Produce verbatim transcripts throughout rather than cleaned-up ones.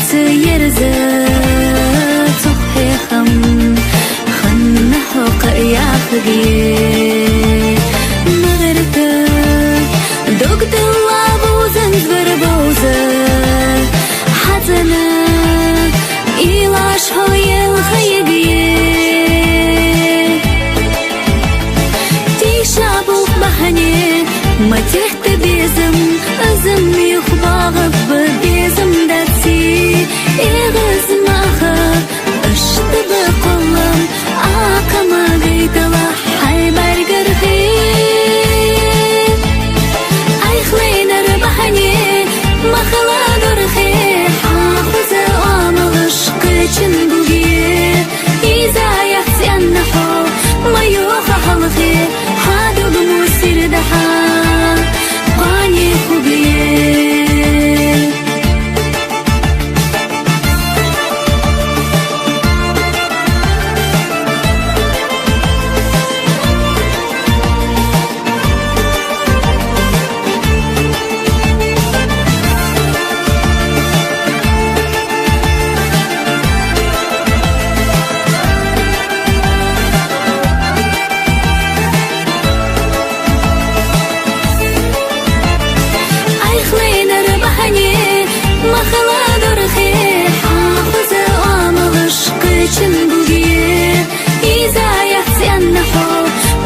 Сыерзы цухехам хынна хока яхгие. Мыгырты догдыла бузын збыр бузы. Хатыны илаш хоел хайгие. Тиша бух бахане матех Безым, ызым юх багып, безым даци, эгыз маха, ышты бы колым, акама гейтала, хай баргырхи. Айхлейнер бахане, махала дорхе, хахузы омылыш кычын буге. Иза яхци аннахо, майо хахалхе, хадуг мусир даха, къани хубие. Айхлейнер бахане, махала дорхе, хахузы омылыш кычын буге. Иза яхци аннахо,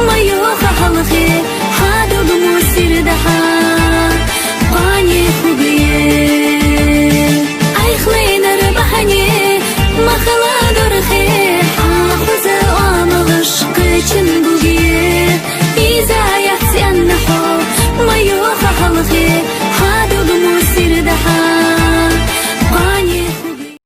майо хахалхе, хадуг мусир даха, къани